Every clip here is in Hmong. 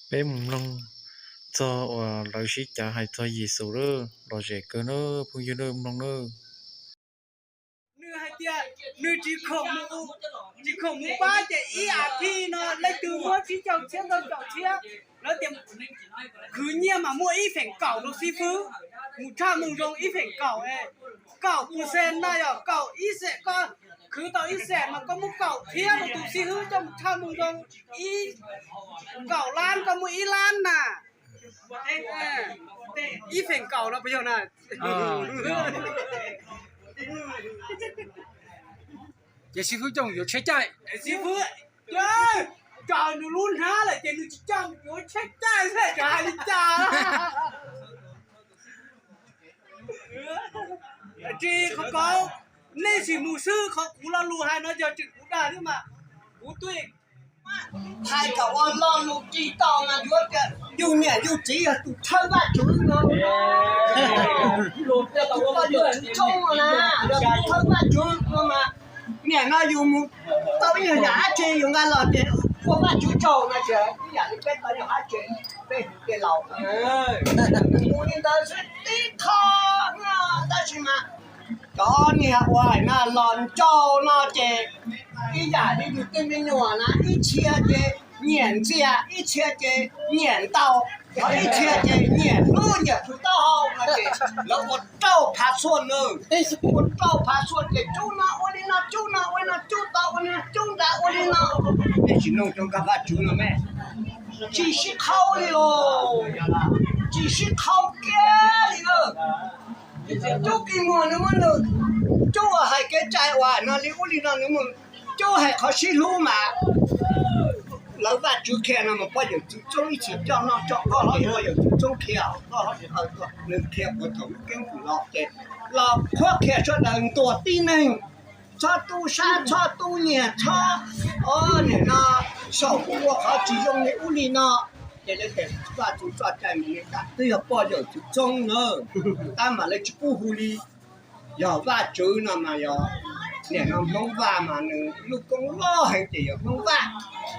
Peb mus mloog txog uas lawv sib cav hais txog Yexus lawm, lom zem kawg na phooj ywg, mloog na. Nws hais tias nws tsis khoom, tsis khoom mus pab ces ib as thiv no leej twg muab tsib caug txhiab ntau caum txhiab, lawv tias khwv nyiaj mas muaj ib feem kaum rau xib fwb, mus tshaj moo zoo ib feem kaum, kaum percent na yog kaum ib xees, koj khwv tau ib xees mas koj muab kaum txhiab rau tus xib fwb coj mus tshaj moo zoo ib kaum lab, koj muaj ib lab na. Ib feem kaum no puas yog na? Ces xib fwb coj mus yuav tsheb caij. Xib fwb, tso nws lub hnab lawm ces nws tsis coj mus yuav tsheb caij xwb, cov hais li cas? Tsis qhov kauv, nej sim mus xwb, qhov kuv lo lus hais no yog tseem kuv dag xwb mas kuv twb hais kom ua lo lus tsis tau mas yuav tias yus niam yus txiv yog tus thawj Vajtswv no, yog tus thawj Vajtswv no mas, niam no yus mus tau ib nyuag yam dab tsi yus nqa los tias ua Vajtswv tsaug no ces ib yam li peb tau yog dab tsi, peb hu tias laus. Mus li ntawd xwb tib qho, tab sis mas cov niag uas hais no los ntsauj no ces ib yam li yus tej me nyuam na, ib txhia ces nyiam ntxias, ib txhia ces nyiam ntaus, ho ib txhia ces nyiam hlub nyiam plhws taub hau no ces lawv ua rau phav xuaj na, ua rau phav xuaj ces cub no ua li no, cub no ua li no, cub tod ua li no, cub nrad ua li no. Nej tsis mloog cov nkag Vajtswv no me, tsis sib qhaub li los, tsis sib qhaub kiag li na. Cub kis muag nws muaj nws, cub uas hais kev cai uas no li ub li no nws muaj, cub hais qhov sib hlub mas lawv Vajtswv qhia no mas poj yawm txwv txoob ib txhis coj noj coj ua, poj yawm txwv txoob qhia, nws qhia puag thaum lub keeb kwm los ces los qhuab qhia sawv daws ntuas tib neeg, txhob tub sab txhob tub nyiag txhob, o, nim no saum kuv ua qhov tsis zoo li ub li no. Ces lawv tias Vajtswv txoj cai mas nws twb yog poj yawm txwv txoob na, tab mas lawv tsis pub hu li. Yog Vajtswv no mas yog, nim no Hmoob Vaj mas nws lub koob loj heev ces yog Hmoob Vaj.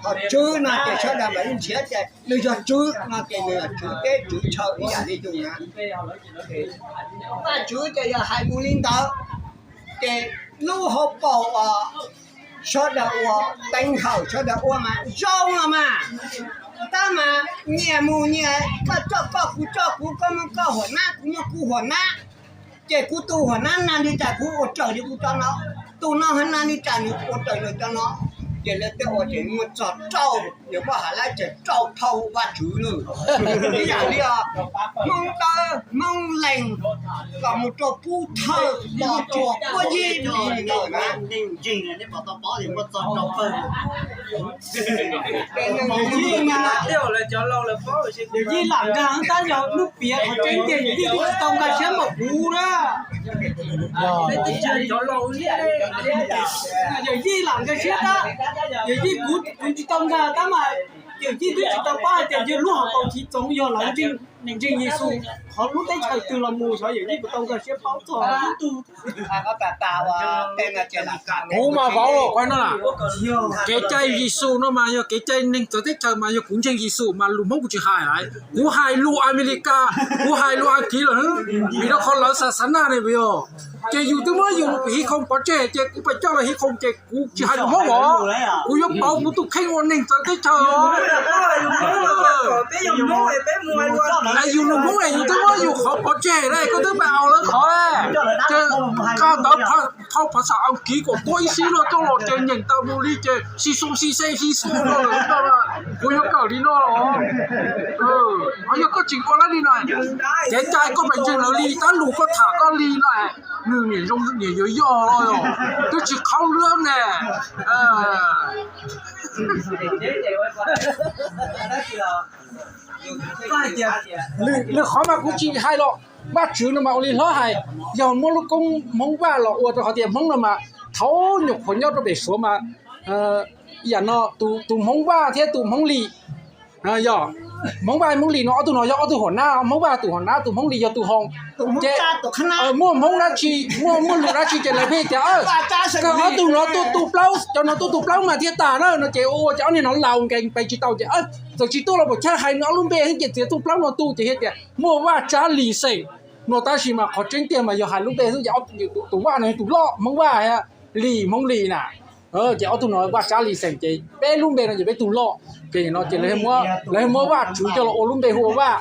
Ho tswv no ces sawv daws mam li nrhiav tias nws yog tswv no ces nws yog tswv teb tswv chaw ib yam li yus na. Vajtswv ces yog hais mus li ntawd, ces lub hauv paus uas sawv daws ua, teev hawm sawv daws ua mas zoo los mas, tab mas nyias mus nyias, koj coj koj, kuv coj kuv, koj muaj koj huam nab, kuv muaj kuv huam nab, ces kuv tus huam nab nag li cas kuv ua raws li kuv cov no, tus no nag li cas nws ua raws li cov no. Ces lawv twb ua ces muaj txog rau, nws muaj hais lawv tias rau thau Vajtswv lawm. Ib yam li os, Hmoob Tawb, Hmoob Lees, los mus rau Pub Thawj, los tsuas Puab Yib li ntawd na. Yawm Yij lam nkag tab yog lub piav qhov tseeb tiag, Yawm Yij twb tsis tau nkag siab npaum kuv na. Yawm Yij lam nkag siab tab, Yawm Yij kuv, kuv tsis tau nkag tab mas Yawm Yij twb tsis tau paub hais tias yog lub hauv paus chiv txoov yog lawv ntseeg Yexus, qhov lub teb chaws twg los mus xyov Yawm Yij puas tau nkag siab paub txog. Kuv mas vauv los kuv no, kev cai Yexus no mas yog kev cai neeg txawv teb chaws mas yog kuv ntseeg Yexus mas lus Hmoob kuv tsis hais lawm, kuv hais lus Amelikas, kuv hais lus Askiv lawm, vim rau qhov lawv xa xa naj ne yog. Ces yus twb muab yus hiv khoom pov tseg ces kuv pais coj lawv hiv khoom ces kuv tsis hais lus Hmoob os, kuv yuav pauv kuv tus kheej ua neeg txawv teb chaws. Yus lus Hmoob es yus twb muab yus qhov pov tseg ne, koj twb pais aus lawv qhov, ces koj ntawd thau phas xas Askiv kom tuab ib xib no coj los ces nyeem tau mus li ces xi xu xi xe xi xu no lawm, kuv yuav kawm li no los. Ho yog koj tseem ua lawv li no, kev cai koj pais ntseeg lawv li, tab lus koj tham koj li no, nws niam zoo niam yuav yog los twb tsis qhaub lwb ne. Lwm qhov mas kuv tsis hais los, Vajtswv no mas ua li hlob hais, yog muab lub koob Hmoob Vaj los ua rau qhov tias Hmoob no mas thaum nyuam qhuav nyob rau pem Suav mas, yam no tus Hmoob Vaj thiab tus Hmoob Lis, yog Hmoob Vaj Hmoob Lis no ob tug no yog ob tug hom nab, Hmoob Vaj tus hom nab, tus Hmoob Lis yog tus hoo. Ces muaj Hmoob dab tsi, muaj muaj lus dab tsi ces lawv pheej tias, koj ob tug no tuaj tu plaub, cov no tuaj tu plaub mas thiaj tas na no ces ua ces ob niag no laus nkees pes tsis tau ces txawm tsis tuaj los puas chaj hais nws ob lub npe xwb ces txiav tus plaub no tu ces thiaj tias muaj Vaj Tsab Lis xeem no tab sis mas qhov tseeb tiag mas yog hais lub npe xwb ces tus Vaj no yog tus loj Hmoob Vaj, Lis Hmoob Lis na. Ces ob tug no Vaj Tsab Lis xeem ces peb lub npe no ces peb tus loj. Ces no ces lawv muab Vaj Tswv coj los ua lub npe hu ua Vaj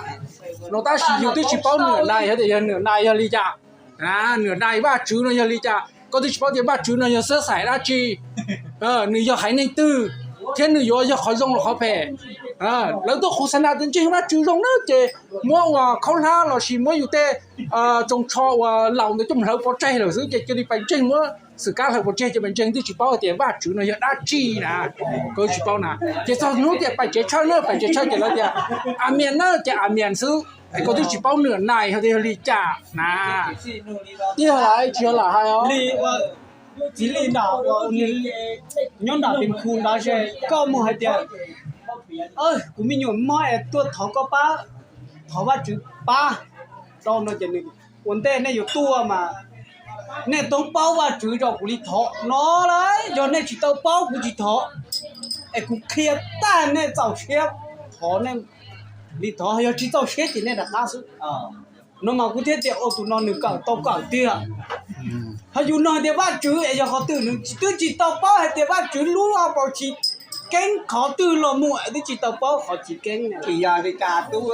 no tab sis yus twb tsis paub Nwam Nais hais tias yog Nwam Nais yog li cas. Nwam Nais Vaj Tswv no yog li cas, koj twb tsis paub tias Vaj Tswv no yog xab xais dab tsi, nws yog haiv neeg twg, thiab nws yuav yog qhov zoo los qhov phem. Lawv tuaj qhuv xa na tias ntseeg Vaj Tswv zoo na ces muab ua khaub hlab lossis muab yus tej tsoos tsho uas laus ntawd coj mus hlawv pov tseg lawm xwb ces cia li pais ntseeg, muab xwm kab hlawv pov tseg ces pais ntseeg twb tsis paub tias Vaj Tswv no yog dab tsi na. Koj twb tsis paub na. Ces txog hnub tias pais tsev tshawj na, pais tsev tshawj ces lawv tias Amias na ces Amias xwb, es koj twb tsis paub Nwam Nais hais tias yog li cas na. Twb yog lam tsis yog lam hais os. Txiv Lis nram nyob nram Pis Khu ntawd es koj mus hais tias kuv me nyuam mob es tuaj thov koj pab, thov Vaj Tswv pab rau no ces nws, ua ntej nej yuav tuaj mas nej toob paub Vaj Tswv rau kuv li thov no lauj, yog nej tsis tau paub kuv tsis thov, es kuv qhia tag nej txaus siab thov nej li thov, yog tsis txaus siab ces nej rov qab xwb. No mas kuv thiaj tias ua tus no nws kawm tau kawm tiag. Ho yus nug tias Vaj Tswv es yog qhov twg nws twb tsis tau paub hais tias Vaj Tswv lub hauv paus tsis keeb qhov twg los mus twb tsis tau paub qhov tsis keeb. Tsis yog li cas tub,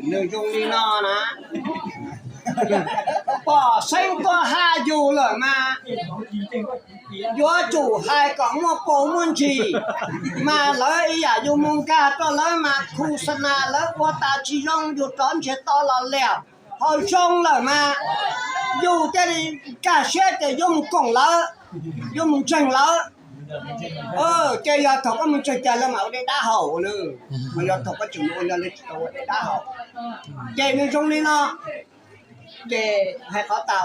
nws zoo li no na, pom xeeb tuaj hais yus lawm mas yuav tsum hais kom muaj paus muaj ntsis, mas lawv ib yam yus mus nkag rau lawv mas khu xa na lawv ua tas tsis zoo yus rov nrhiav tau los liam, ho zoo lawm mas yus thiaj li nkag siab tias yuav mus koom lawv, yuav mus ntseeg lawv. Ces yog thaum koj mus ntseeg cas lawv mam ua dej dab haus na, mas yog thaum koj tseem mus ua no lawv tsis tau ua dej dab haus. Ces nws zoo li no, ces hais qhov tas,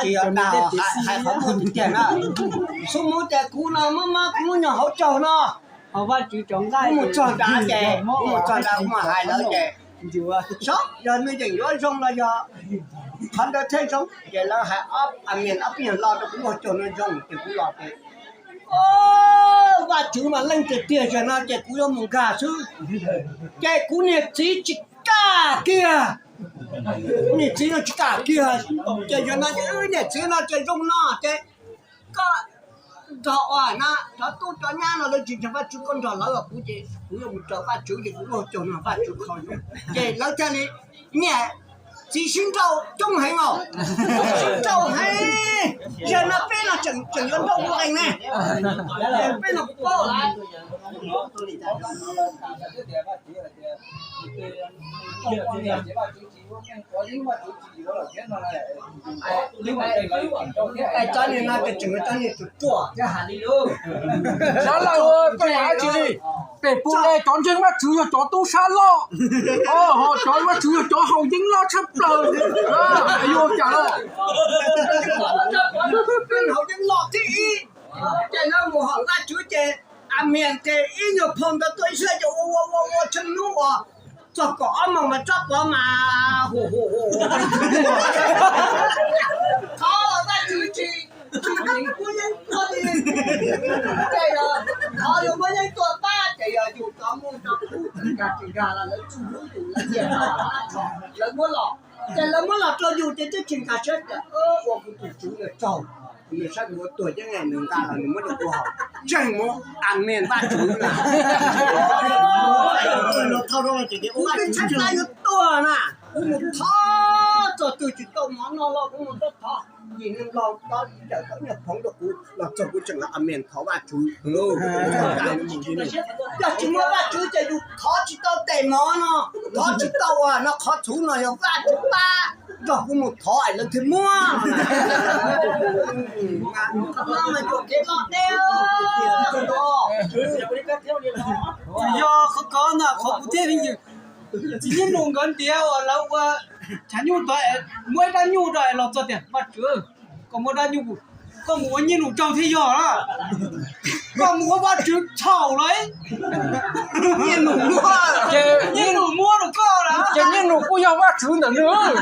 tsis yog tas, hais qhov muaj tiag tiag na. Xub mus tias kuv no mob mob kuv muab nyo hauv caug no, kuv mus txog nrad ces, kuv mus txog nrad kuv mam hais lawv ces, saib yog nws yeem yuav zoo los yog qhov ntawd thiaj zoo ces lawv hais ob, Amias ob peb nyuag lo rau kuv muag caug no zoo ces kuv los ces, Vaj Tswv mas leej tiag tiag, zaum no ces kuv yuav mus nkag xwb. Ces kuv niag txiv tsis kam kiag, kuv niag txiv no tsis kam kiag. Ces zaum no ces niag txiv no ces zoo no ces koj nrog ua na, cov tub cov nyab no lawv tsis ntseeg Vaj Tswv, koj nrog lawv, kuv ces kuv yuav mus raws Vaj Tswv ces kuv muag caug no Vaj Tswv kho. Ces lawv thiaj li niam txiv sib nrauj coob heev os, sib nrauj heev. Zaum no peb los tseem yuav nrauj ua qees ne, peb los paub lawm. Cov niag no ces tseem yog cov niag ruam ruam thiab hais li lawm. Sab laug, koj yam dab tsi li? Pem pus ne cov ntseeg Vaj Tswv yog cov tub sab loj, ho cov Vaj Tswv yog cov haus yeeb loj tshaj plaws. Yuav cas los haus yeeb loj thib ib, ces lawv mus haum Vaj Tswv ces Amias ces ib nyuag phau ntawd tuaj ib sab ces ua ua ua ua tsheej hnub uas txog kaum ob moos mas tsob pov mas hu hu hu. Thov los Vaj Tswv tsis, tsis muaj yeeb tuaj li. Ces yog thov yuav muaj yeeb tuaj pab ces yog yus cov mus rau kuv tsis nkag tsis nkag los lawv tsuj hlub yus lawv tias lawv muab los, ces lawv muab los rau yus ces twb tsis nkag siab tias ua kuv tus tswv nws tsaug, nws saib kuv ua tuag yeeb nws nqa los nws muab rau kuv haus. Tseeg mus Amias Vaj Tswv na. Kuv twb txhais tes yuav tuag na, kuv mus thov txog twg tsis tau mov noj los kuv mus thov, yim neeg laus cawm tau nyuag phoov rau kuv los txog kuv tseem los Amias thov Vaj Tswv. Yog tsis muaj Vaj Tswv ces yus thov tsis tau tes mov no, thov tsis tau ua no, qhov txhuv no yog Vaj Tswv pab nrog kuv mus thov es lawv thiaj muab. Qhov no mas yog kev loj deb. Yog qhov ko ntag qhov kuv thiaj li, txiv Nyiaj Nus nkawd ntiav uas lawv ua tshav nyuj tod, muab ib rab nyuj rau es los txog tias Vaj Tswv, koj muab rab nyuj, koj mus ua Nyiaj Nus tsaug thiaj yog na. Koj mus ua Vaj Tswv txhaum los Nyiaj Nus muab. Ces Nyiaj Nus kuj yog Vajtswv ntawm nws.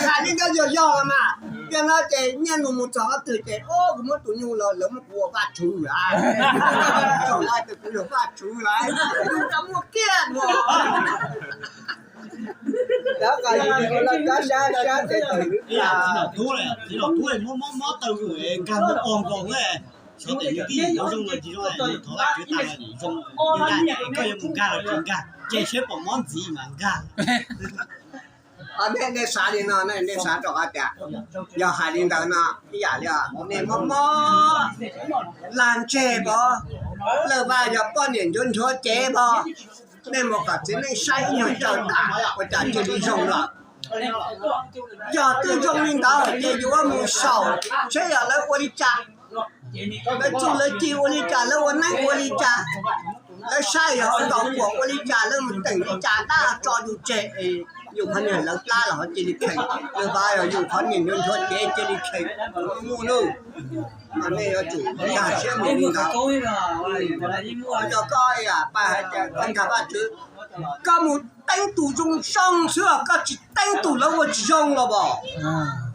Hais li ntawd yog yog mas, yog no ces Nyiaj Nus mus txog qhov twg ces, o, kuv muab tus nyuj los lawv muab kuv ua Vajtswv lawm, kuv yog Vajtswv lawm, kuv tsis muaj kiag no. Txiv Nom Tub, txiv Nom Tub muab mob mob taw nkag mus ua nkaus, xyov tias nws tij yuav zoo los tsis zoo, nws thov Vajtswv tas zoo, koj yuav mus nkag los tsis nkag, ces seb pom mob ntxiv mas nkag. Nej xav li no, nej xav rau qhov tias, yog hais li ntawd no, ib yam li nej mob mob lag ntseg pov, lawj vaj yog poj niam nchuav nchuav cev pov, nej mus kom txiv neej saib ib nyuag caug tas ua cas cia li zoo lawm. Yog twb zoo li ntawd ces yuav mus xyaum seb yog lawv ua li cas, lawv txuj lawv ci ua li cas, lawv ua neeb ua li cas, lawv saib yog nkaus kuam ua li cas, lawv mus teem li cas dab tso yus tseg, yus qhov niag lawv plab los cia li kheej, lawj vaj yog yus qhov niag nchuav nchuav cev cia li kheej, muaj lawm. Mas nej yuav tsum nkag siab mus li ntawd. Yog koj pab hais tias koj nkag Vajtswv, koj mus teeb tus zoo zoo xwb, koj tsis teeb tus lawv ua tsis zoo los as.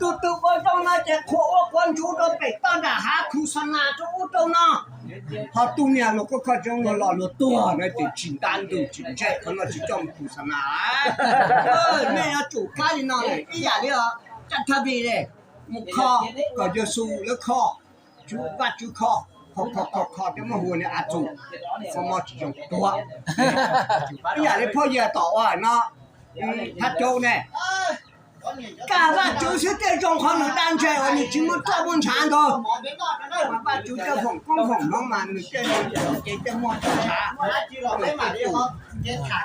Tus twg ua zoo no ces qhuas ua quav ntsuv rau pem toj nram hav, khu xa nas rau ub rau no. Ho tus niag luag koj kho zoo los luag tuag no ces tsis ntab ntws tsis ntse, qhov no tsis coj mus khu xa nas. Nej yuav tsum kab li no lawm, ib yam li caj thaj vij mus kho, kom Yexus lawv kho, Vajtswv kho, kho kho kho kho thiab muab hu ua niag a txus, mob mob tsis zoo tuag. Ib yam li phauj Yias tom ua no, thab caub ne, nkag Vajtswv xwb thiaj zoo, qhov nws dab ntseg uas nws tsis muaj roj muaj ntshav ntag. Mas Vajtswv coj foom koob foom hmoov mas nws thiaj zoo ces thiaj muaj roj ntshav.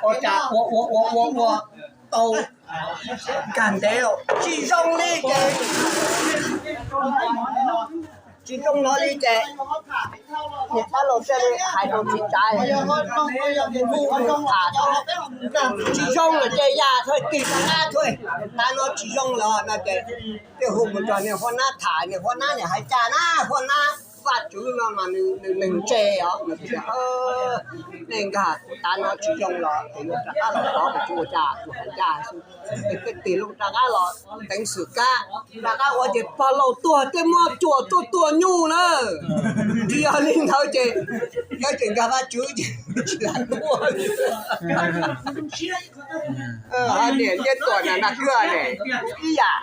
Ua cas ua ua ua ua ua tau kag ntev tsis zoo li ces, tsis zoo no li ces, niag dab laug thiaj li hais rau txiv tsav, hu mus tham, tsis zoo lawm ces yam thawj tig rov qab tuaj, tav no tsis zoo lawm no ces thiaj hu mus nrog niag Huab Nab tham, niag Huab Nab nim hais cas na, Huab Nab, Vajtswv no mas nws neeg ntse os, nws tias, nej nkag tav no tsis zoo los tes rov qab los tod, tes tsis ua cas, tus hais ncaj xwb. Tes tej tig loo rov qab los teev xwm kab, rov qab ua ces pog laus tuag tej muab cuam tuaj tua nyuj na. Tsis yog li ntawd ces, yog tseem nkag Vajtswv ces tsis lam tuaj. Niam Nyiaj Tuam na, nag kwj ne, ib yam.